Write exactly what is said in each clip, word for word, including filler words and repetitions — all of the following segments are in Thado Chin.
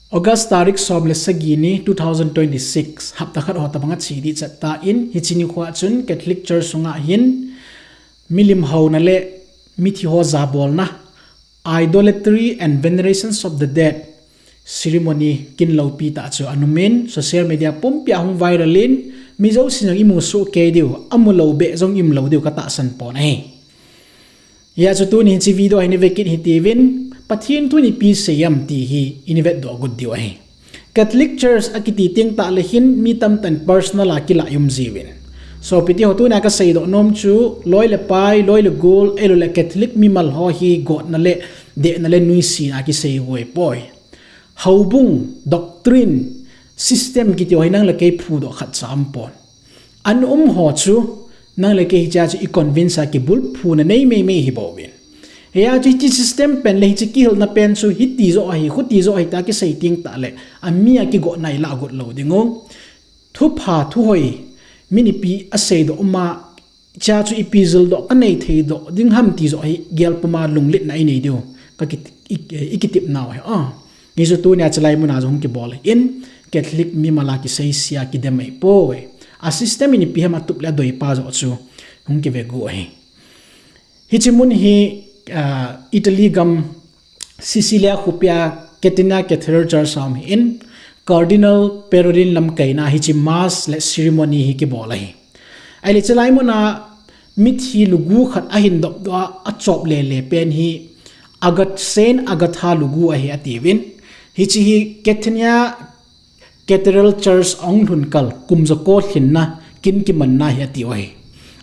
August tarik som le sagi ni two thousand twenty-six, hapta khat ho tabang a che ding chat tan, hiche nikho a chun Catholic Church sunga hin milim houna le mithi ho jabolna, idolatry and venerations of the dead ceremony kin loupi tah chu ana um in, social media pumpia hung viral in, mi jousen jong imu soh kei diu, amu lou beh jong imu lou diu katahsan pon ahi. Hijeh chun tuni hiche video hi nei ve kit hite uvin, Pathen thu in ipi asei em ti hi nei vetdoh got diu ahi. Catholic Church akiti teng tah le hin mi tamtah in personal a kilah um jiuvin. Sopite ho, tuna kasei doh nom chu, loi le pai, loi le gol, ahilouleh Catholic mimal ho hi gotna le dehna le nuisatna kisei hoi poi. Houbung, doctrine, system kiti ho hi nang le kei phudoh khatcha um pon. Ana um ho chu, nang le kei hichea chu i convince a kibulphuna nei meimei hi bouvin. Hijeh chun hiche system pen le hiche kihilna pen chu hiti joh ahi, khuti joh ahi tia kisei teng tah le, ami a kigotna ilah got lou ding u. Thupha, thuhoi, min ipi asei doh um a, chea chu ipi jildoh kanei thei doh ding ham ti joh hi gel puma lunglutna inei diu. Ka ki, i, i kitepna u ahi. Ah. Hichu tunia chulai muna jong hung kibol in, Catholic mimal a kisei sia kidem ahi poi. A system in ipi ham atup le adoipa joh chu hung kive got u ahi. Hiche mun hi, ah, Italy gam Sicilia khopia Catania Cathedral Church a um ahin, Cardinal Parolin lamkaina hiche mass le ceremony hi kibol ahi. Ahile chulai muna mithi lugu khat ahin dopdoh a, achop lele pen hi Agat-, Saint Agatha lugu ahi atiuvin. Hiche hi Catania Cathedral Church a hung lhun kal kum jako lhinna kin kimanna hi atiu ahi.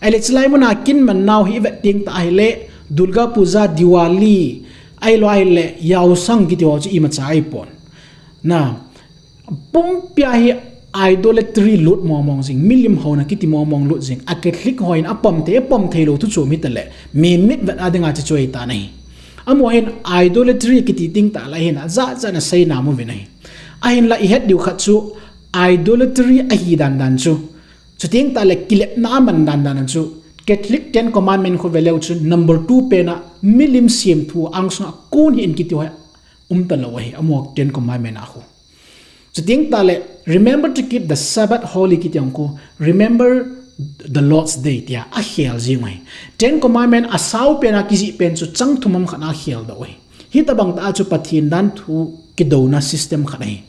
Ahile chulai muna kin mannau hi ivet teng tah ahile Durga Puja, Diwali, ahilou ahile Yaosang kiti ho chu imacha ahipon. Na, pumpia hi idolatry lut mongmong jing, milim houna kiti mongmong lut jing, a Catholic hon apom thei, apom thei lou thu chu um hitale, mi mitvet a dinga chu chu ahitan ahi. Amaho hin idolatry kiti teng tah le hin ajat jat a seina mu uvin ahi. Ahinla ihet diu khat chu idolatry ahi dan dan chu. Chuteng tah le kilepna aman dan dan chu. Catholic Ten Commandment khu veleu chu number two pen a milim semthu angsunga kon hih in kiti ho um talou ahi. Amaho Ten Commandment a khu. Chuteng tah le, remember to keep the Sabbath holy kiti ang khu, remember the Lord's day tia akhel jing u ahi. Ten Commandment asao pen a kijih pen chu chang thum ham khat a akhel doh u ahi. Hitabang tah a chu Pathen danthu kidouna system khat ahi.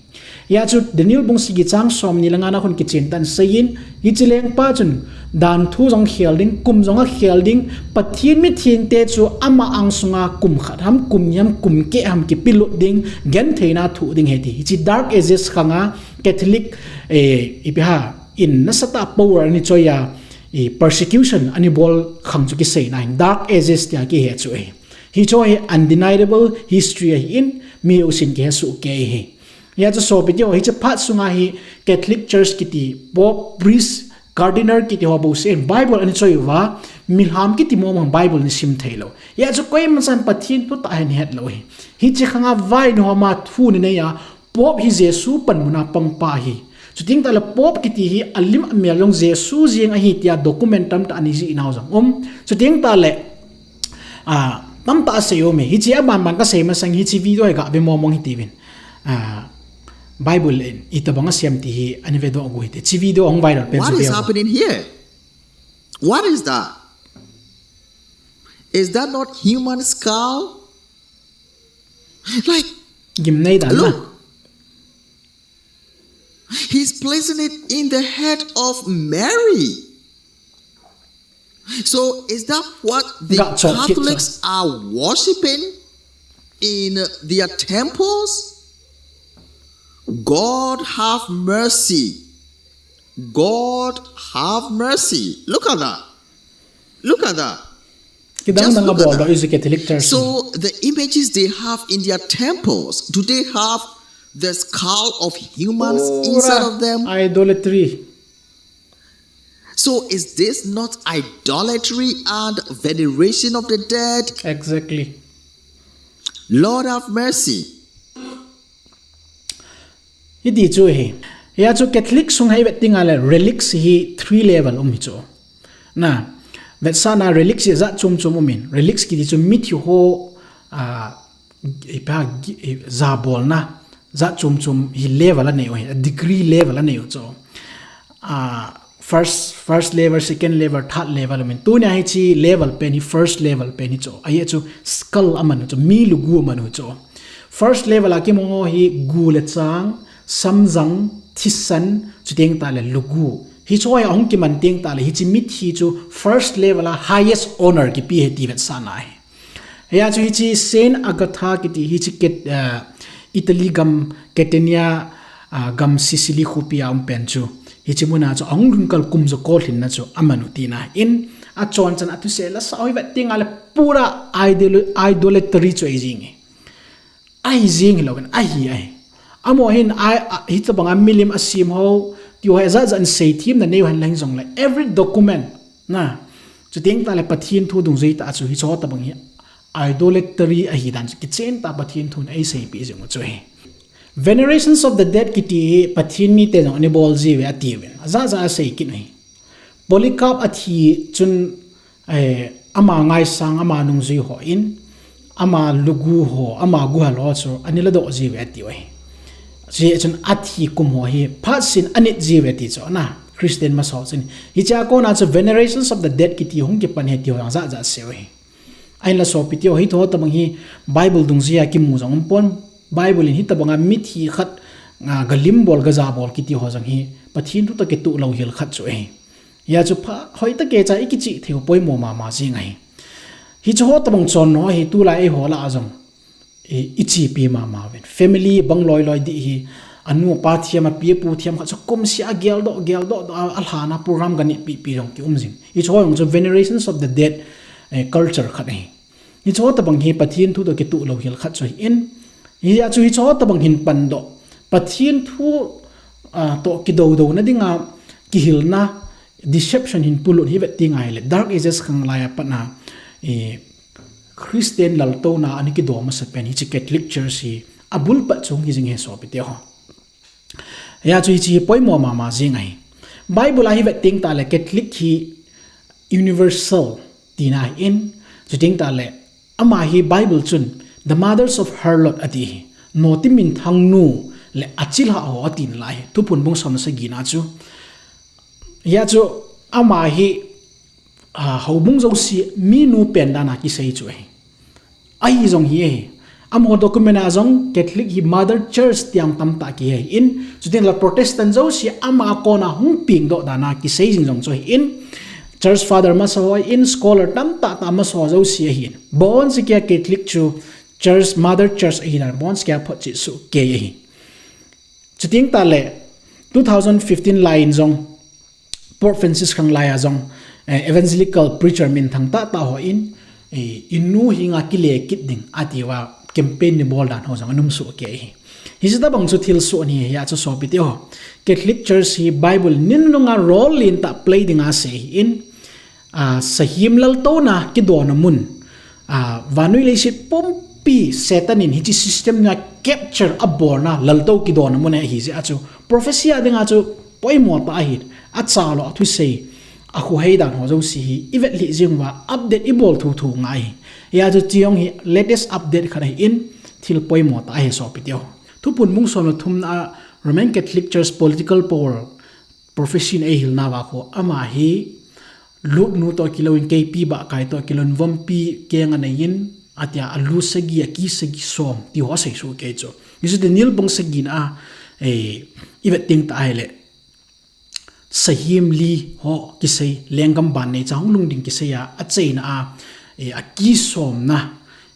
Hijeh chun Daniel bung sagi chang somni le nga na khun kichen tah in aseiyin, hiche lengpa chun danthu jong khel ding, kum jong akhel ding, Pathen mithengte chu ama angsunga kum khat ham, kum ni ham, kum keh ham kipelut ding, gentheina thoh ding ahi ti. Hiche Dark Ages khanga Catholic, eh, ipi ham, in nasatah a power ana choi a, eh, persecution ana bol khang chu kiseina ahin Dark Ages tia kihe chu ahi. Hichu hi undeniable history ahin, mi jousen kihe soh kei ahi. Hijeh chun sopite ho, hiche phat sunga hi Catholic Church kiti, Pope, Priest, Cardinal kiti ho bouseh in Bible ana choi uva, milham kiti mongmong Bible ana sim thei lou. Hijeh chun koima chan Pathen thutah hi ana het lou ahi. Hiche khanga vaihom a thu ana nei a, Pope hi Jesu panmun a pangpa ahi. Chuteng tah le Pope kiti hi alim amel jong Jesu jeng ahi tia document tamtah ana jih nau jong um. Chuteng tah le, ah, tamtah asei um e. Hiche aban ban kasei masang hiche video hi gave mongmong hite uvin. Ah, Bible in itabang asei em ti hi ana vedoh got u hite. Hiche video hung viral pen chu ve. What is happening here? What is that? Is that not human skull? Like, gimnei dan na. Look, he's placing it in the head of Mary. So is that what the Catholics are worshiping in their temples? God have mercy. God have mercy. Look at that. Look at that. Kidang dang a bol doh ihi Catholic Church. So the images they have in their temples, do they have the skull of humans inside of them? Idolatry. So is this not idolatry and veneration of the dead? Exactly. Lord have mercy. Hiti chu ahi. Hijeh chun Catholic sung hi ivet teng le relics hi three level um hi chu. Na, vetsahna relics hi jat chom chom um in. Relics kiti chu mithi ho, ah, ipi ham, jabolna, Jat chom chom hi level anei u hi, degree level anei u chu. Ah, first, first level, second level, third level, amin. Tunia hiche level pen hi first level pen hi chu. Ahi chu skull aman u chu, mi lugu aman u chu. First level a kimu ho hi gu le chang, samjang, thisan, chuteng tale lugu. Hiche ho hi ahung kiman teng tale, hiche mithi chu first level a highest honor kipe ahi ti vetsahna ahi. Hia chu hiche Saint Agatha kiti hiche Cat-, ah, Italy gam Catania, ah, gam Sicily khopi a um pen chu. Hiche muna chu ahung lhun kal kum jako lhinna chu aman u tina. In achon chan a thusei la sa hoi vet teng ale pura idol-, idolatry chu ahi jing e. Ahi jing hilou in, ahi ahi. Amaho hin, a, a, hitobang a milim asem ho, ti ho hi ajat jat in seithem na neiu hen lang jong le, every document, na, chuteng tale Pathen thu dungjui tah chu, hiche ho tobang hi idolatry ahi dan chu, kichen tah Pathen thun eiseipeh jing u chu ahi. Venerations of the dead kiti hi, Pathen mite jong ana bol jiuve atiuvin. Ajat jat a asei kit u ahi. Polycarp athi chun, eh, ama ngaisang, ama nungjui ho in, ama lugu ho, ama guhal ho chu, ana ladoh jiuve ati u ahi. Hiche chun athi kum ho hi, phatseh in anit jiuve ti chu, na, Christian masa ho chun. Hiche a kona chu venerations of the dead kiti hung kipan ahi ti ho jong ajat jat asei u ahi. Ahinla sopite ho, hiche ho tobang hi Bible dungjui a kimu jong um pon, Bible in hitobang a mithi khat, ah, galim bol, gaja bol kiti ho jong hi, Pathen thu toh kitoh louhel khat chu ahi. Hia chu pha, hoitah kei cha i kichih thei u poimo mama jing ahi. Hiche ho tobang chon ho hi tulai eiho lah a jong, i, i chepi mama uvin. Family bang loi loi ding hi, anu apa thiam, api apu thiam khat chu kum seh a geldoh, geldoh, doh a, alhan a program ganit pipi jong kium jing. Hiche ho jong chu venerations of the dead, eh, culture khat ahi. Hiche ho tobang hi Pathen thu toh kitoh louhel khat chu ahin. Hia chu hiche ho tobang hin pandoh. Pathen thu, ah, toh kidodoh na dinga kihilna deception hin polut hi vet teng ahile. Dark Ages khang lai a pat na, eh, Christian laltouna ana kido masa pen hiche Catholic Church hi abul pat chu hung hi jing ahi sopite ho. Hia chu hiche hi poimo mama jing ahi. Bible a hi vet teng tale Catholic hi universal tina ahin, chuteng tale ama hi Bible chun the mothers of harlot ati hi. Noti minthang nu le achilhah ho atin lai hi. Thuphon bung som le sagi na chu. Hia chu ama hi, ah, houbung jouse minu pen dan a kisei chu ahi. Ahi jong hi ahi. Amaho document a jong Catholic hi Mother Church ti a tamtah kihe in, chuteng le Protestant jouse ama a kona hung pengdoh dan a kisei jing jong chu ahin, Church Father masa ho in, scholar tamtah tah masa ho jouse ahin. Boncha kia Catholic chu Church, Mother Church ahi dan, boncha kia photchet soh kei ahi. Chuteng tale, two thousand fifteen lai in jong, Pope Francis khang lai a jong, eh, evangelical preacher minthang tah tah ho in, eh, i nu henga kile kit ding ati uva campaign ana bol dan ho jong ana um soh kei ahi. Hiche tobang chu thilsoh ahi, hia chu sopite ho. Catholic Church hi Bible in nunung a role lentah play ding asei ahin, ah, sahem laltouna kidona mun, ah, vannoi leiset pumpi Satan in hiche system na capture abolna laltou kidona mun ahi jeh a chu prophecy a dinga chu poimo tah ahi, achalou a thusei, akhohei dan ho jouse hi i vet lheh jing uva update i bol thuthu ngai ahi. Hia chu hiche jong hi latest update khat ahin thil poimo tah ahi sopite ho. Thuphon bung som le thum na a Roman Catholic Church political power prophecy in eihil nauva khu ama hi Lut nu toh kilou in keipi bahkai toh kilou in vompi keng anei in, atia alu sagi, aki sagi som, ti ho asei soh kei chu. Hichu Daniel bung sagi na a, eh, i vet teng tah ahile, sahem li ho kisei, lenggam ban neicha hung lhung ding kisei a, acheina a, eh, aki somna,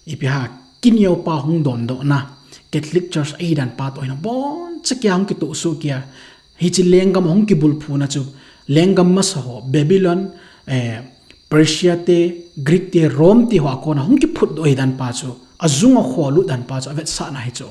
ipi ham, kineo pa hung dondohna, Catholic Church ahi dan pa toh hina, boncha kia hung kitoh soh kia, hiche lenggam hung kibulphuna chu, lenggam masa ho, Babylon, eh, Persia te, Greek te, Rome te ho a kona hung kiphutdoh ahi dan pa chu, ajung a kholut dan pa chu, avetsahna hi chu.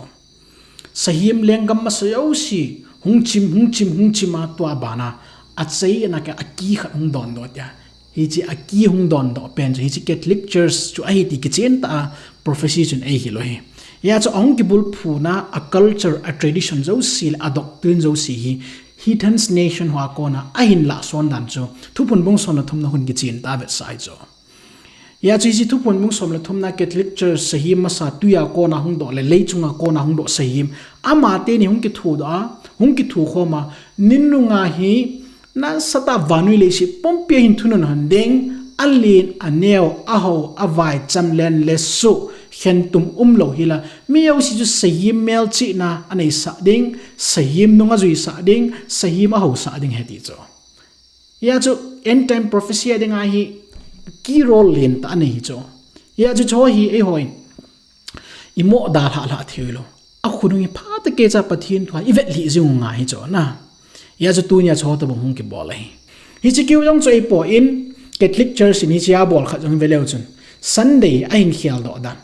Sahem lenggam masa jouse, hung chim, hung chim, hung chim a tua bana, acheina kia aki khat hung dondoh tia. Hiche aki hung dondoh pen chu, hiche Catholic Church chu ahi ti kichen tah a prophecy chun eihil u ahi. Hia chu ahung kibulphuna a culture, a tradition jouse le a doctrine jouse hi, heathens nation ho a kona ahin lahson dan chu, Thuphon bung som le thum na khun kichen tah a vetsah ahi chu. Hia chu hiche Thuphon bung som le thumna Catholic Church sahim masa tuiya kona hung doh le leichunga kona hung doh sahim, ama teni hung kithudoh a, hung kithukhom a, ninunga hi nasatah vannoi leiset pumpia hin thunun hon ding, alen, aneo, ahao, avai, chamlen le suh, khentum umlou hila, mi jouse chu sahim melchihna aneisah ding, sahim nung ajuisah ding, sahim ahaosah ding ahi ti chu. Hia chu end time prophecy a dinga hi key role lentah anei hi chu. Hia chu chuho hi eihon imo dalhah lhah thei lou. Akhonung hi phatah a keicha Pathen thu a ivet lhih jing u ngai hi chu na. Hia chu tunia chuho tobang hung kibol ahi. Hiche keu jong chu eipon Catholic Church in hichea bol khat jong hi veleu chun Sunday ahin kheldoh dan.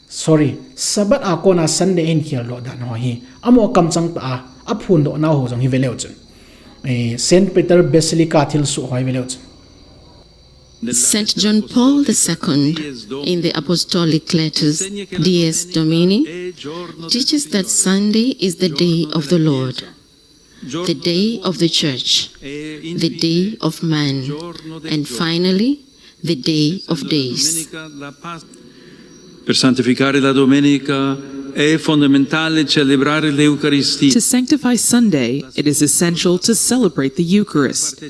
Sorry, Sabbath a kona Sunday ahin kheldoh dan ho hi. Amaho kamchang tah a, aphondoh nau ho jong hi veleu chun. Eh, Saint Peter Basilica thilsoh ho hi veleu chun. Saint John Paul the Second, in the apostolic letters Dies Domini, teaches that Sunday is the day of the Lord, the day of the church, the day of man, and finally, the day of days. Per santificare la domenica è fondamentale celebrare l'Eucaristia. To sanctify Sunday, it is essential to celebrate the Eucharist.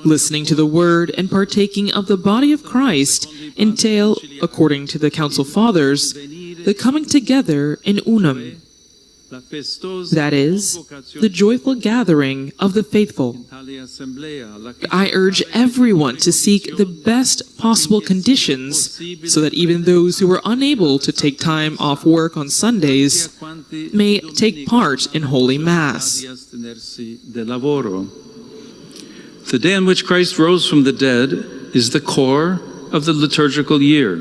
Listening to the word and partaking of the body of Christ entail, according to the Council Fathers, the coming together in unum, that is, the joyful gathering of the faithful. I urge everyone to seek the best possible conditions so that even those who are unable to take time off work on Sundays may take part in Holy Mass. The day on which Christ rose from the dead is the core of the liturgical year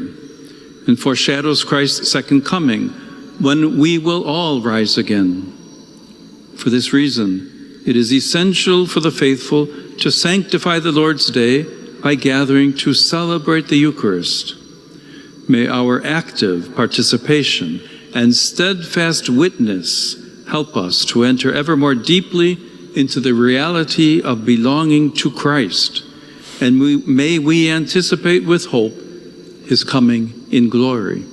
and foreshadows Christ's second coming, when we will all rise again. For this reason, it is essential for the faithful to sanctify the Lord's Day by gathering to celebrate the Eucharist. May our active participation and steadfast witness help us to enter ever more deeply into the reality of belonging to Christ, and we, may we anticipate with hope his coming in glory.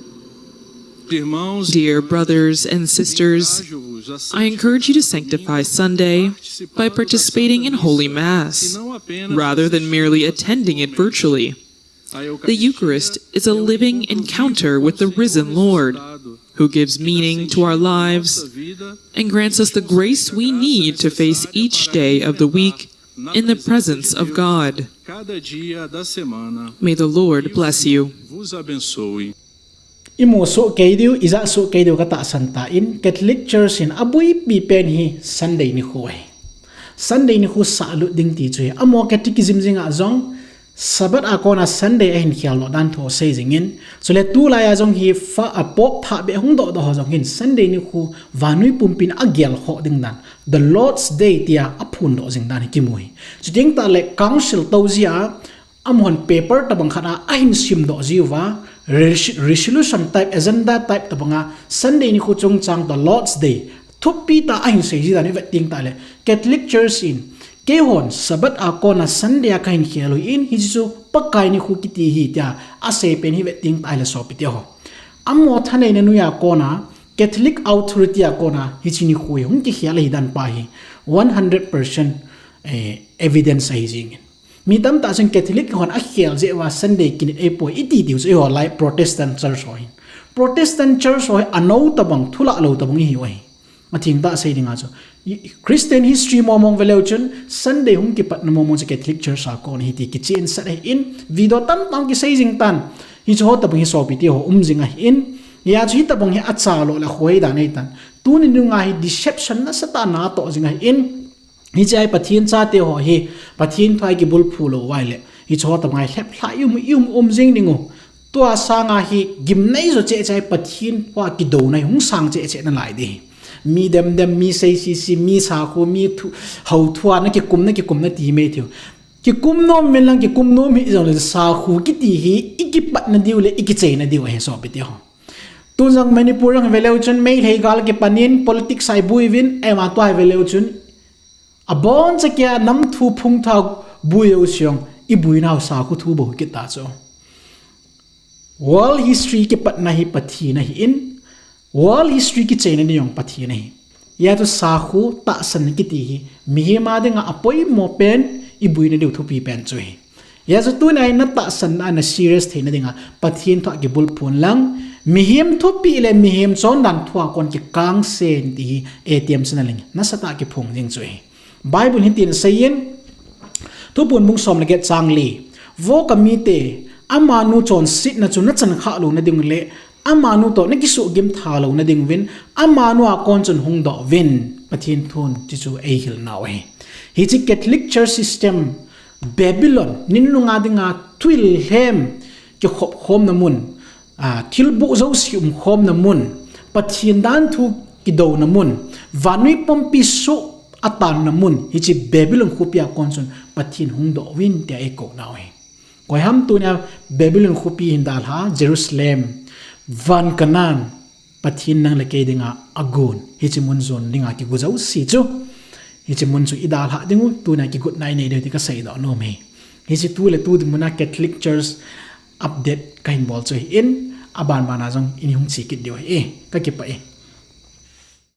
Dear brothers and sisters, I encourage you to sanctify Sunday by participating in Holy Mass, rather than merely attending it virtually. The Eucharist is a living encounter with the risen Lord, who gives meaning to our lives and grants us the grace we need to face each day of the week in the presence of God. May the Lord bless you. Imu soh kei diu, ija soh kei diu katahsan tan, Catholic Church in abuipi pen hi Sunday nikho ahi. Sunday nikho sahlut ding ti chu hi. Amaho Catechism jing a jong, Sabbath a kona Sunday ahin kheldoh dan thu asei jingin. Chule tulai a jong hi fa a Pope thah beh hung dohdoh ho jong hin Sunday nikho vannoi pumpin agelkhoh ding dan, the Lord's Day tia aphondoh jing dan hi kimu hi. Chuteng tahle Council tou jia, amahon paper tobang khat a ahin simdoh jiuva, res-, resolution type, agenda type tobanga Sunday nikho chungchang the Lord's Day thupi tah a ahin sei ji dan ivet teng tahle, Catholic Church in keihon Sabbath a kona Sunday a kahin khel u ahin, hiche chu Pakai nikho kiti ahi tia asei pen hi vet teng tahle sopite ho. Amaho thaneina noiya kona Catholic authority a kona hiche nikho hi hung kikhel ahi dan pa hi one hundred percent, eh, evidence ahi jingin. Mi tamtah chun Catholic hon akhel jeh uva Sunday kinit ahipoi iti diu chu eiho lai Protestant Church ho hin. Protestant Church ho hi anou tobang, thulah lou tobang ihiu ahi. Athengtah sei dinga chu, Christian history mong mong veleu chun Sunday hung kipatna mong mong chu Catholic Church a kon ahi ti kichen sat ahin, video tamtah kisei jing tan. Hiche ho tobang hi sopite ho um jing ahin. Hia chu hitobang hi acha lou le khoi dan ahitan. Tuni nunga hi deception nasatah a natoh jing ahin. Hiche a hi Pathen chate ho hi, Pathen thu a kibulphu lou uva ahile, hiche ho tobang hi lheplhah i um, i um, um jing ding u. Tua sanga hi gimnei jo cheh cheh a hi Pathen thu a kidouna hi hung sang cheh cheh nalai ding ahi. Mi dem dem, mi sei si si, mi sakhu, mi thu, hao thu a nakikum, nakikum nati mai thei u. Kikum nom uvin lang, kikum nom hih jongle sakhu kiti hi i kipatna diu le i kicheina diu ahi sopite ho. Tun jong Manipur jong veleu chun Meitei gal kipan in politics a ibui uvin, ema tua hi veleu chun abonchan kia nam thu phung thu a bui u siong, ibuinau sakhu thu bou kit ta chu. World history kipatna hi Pathen ahin, world history kicheina ding jong Pathen ahi. Hijeh chun sakhu tahsanna kiti hi mihem a dinga apoimo pen, iboina diu thupi pen chu ahi. Hijeh chun tunia na tahsanna a na serious theina dinga Pathen thua kibulphun lang, mihem thupeh le mihem chondan thua kon kikangse in ti hi A T M sina leng nasatah a kiphong ding chu ahi. Bible hitin aseiyin, Thuphon bung som le get chang li, Vo kamite, amanu chonsetna chu nachan khah louna ding le amanu toh nakisuhgim tha louna dinguvin, amanu a kon chun hungdoh uvin, Pathen thun chuchu eihil nau ahi. Hiche Catholic Church system, Babylon ninunga dinga thil lhem kikhop khomna mun, thilboh jouse umkhomna mun, Pathen danthu kidouna mun, vannoi pumpi soh atanna mun, hiche Babylon khopi a kon chun Pathen hungdoh uvin tia eikou nau ahi. Koiham tunia Babylon khopi hin dalha, Jerusalem, van Canaan, Pathen nang le kei dinga agon, hiche mun jon dinga kigo jouse chu, hiche mun chu idalhah dingu, tunia kigotna inei diu ti kaseidoh nom e. Hiche tu le tu ding muna Catholic Church update kahin bol chu ahin, abanbana jong ini hung che kit diu ahi, kakipah e.